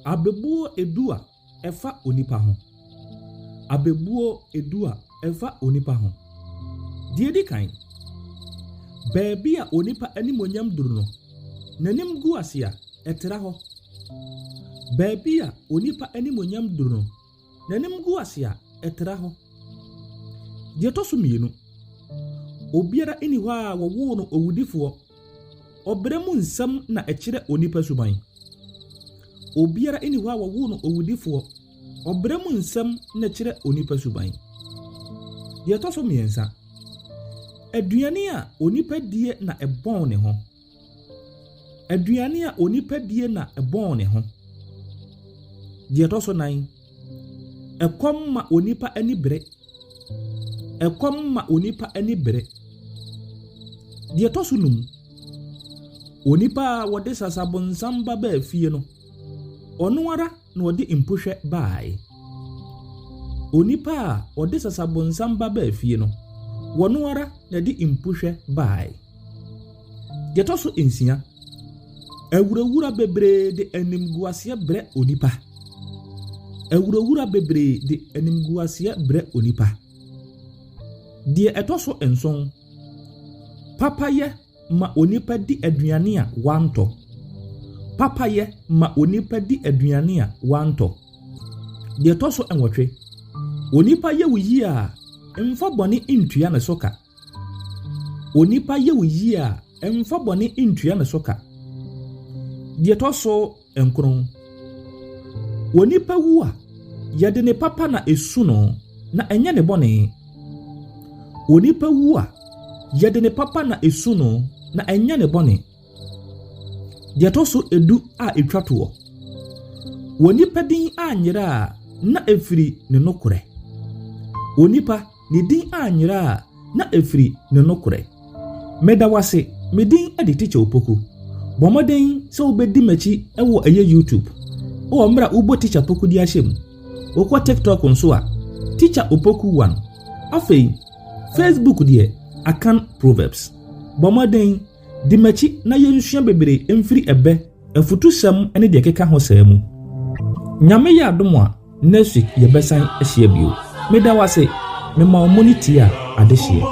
Abɛbuo edu a ɛfa onipa ho. Abɛbuo edu a ɛfa onipa ho. Deɛ edi kan, baabi a onipa animuonyam duru no, n'anim gu ase a, ɛtra hɔ. Baabi a onipa animuonyam duru no, n'anim gu ase a, ɛtra hɔ. Deɛ ɛtɔ so mmienu, obiara nni hɔ a wɔwoo no owudifoɔ. Ɔbrɛ mu nsɛm na ɛkyerɛ onipa suban. Obiara nni hɔ a wɔwoo no owudifoɔ. Ɔbrɛ mu nsɛm na ɛkyerɛ onipa suban. Deɛ ɛtɔ so mmiɛnsa, aduane a onipa die na ɛbɔn ne ho. Aduane a onipa die na ɛbɔn ne ho. Deɛ ɛtɔ so nan, ɛkɔm ma onipa ani bere. Ɛkɔm ma onipa ani bere. Deɛ ɛtɔ so num, onipa a wɔde sasabonsam ba baa fie no, ɔno ara na ɔde mpuhwɛ baeɛ. Onipa a ɔde sasabonsam ba baa fie no, wɔno ara na ɛde mpuhwɛ baeɛ. Deɛ ɛtɔ so nsia, awurawura bebree de animguaseɛ brɛ onipa. Awurawura bebree de animguaseɛ brɛ onipa. Deɛ ɛtɔ so nson, papayɛ ma onipa di aduane a wantɔ. Papayɛ ma onipa di aduane a wantɔ. Deɛ ɛtɔ so nwɔtwe, onipa yɛ wo yie a, mfa bɔne ntua ne so ka. Onipa yɛ wo yie a, mfa bɔne ntua ne so ka. Deɛ ɛtɔ so nkron, onipa wu a, yɛde ne papa na esu no, na ɛnyɛ ne bɔne. Onipa wu a, yɛde ne papa na esu no, na ɛnyɛ ne bɔne. Deɛ ɛtɔ so edu a etwa toɔ, onipa din anyera a, na efiri ne nokorɛ. Onipa ne din anyera a, na efiri ne nokorɛ. Meda wo ase, me din de Teacher Opoku. Bɔ mmɔden sɛ wobɛdi m'akyi wɔ ɛyɛ YouTube. Wɔ mmerɛ a wobɔ Teacher Poku de ahyɛ mu. Wokɔ TikTok nso a, Teacher Opoku 1. Afei, Facebook deɛ, Akan Proverbs. Bɔ mmɔden, di m'akyi na yɛnsua bebree mfiri ɛbɛ, afutusɛm ne deɛ ɛkeka ho saa mu. Nyame yɛ adom a, next week yɛbɛsan ahyia bio. Meda wo ase, mema wo mo ne tie a adehyeɛ.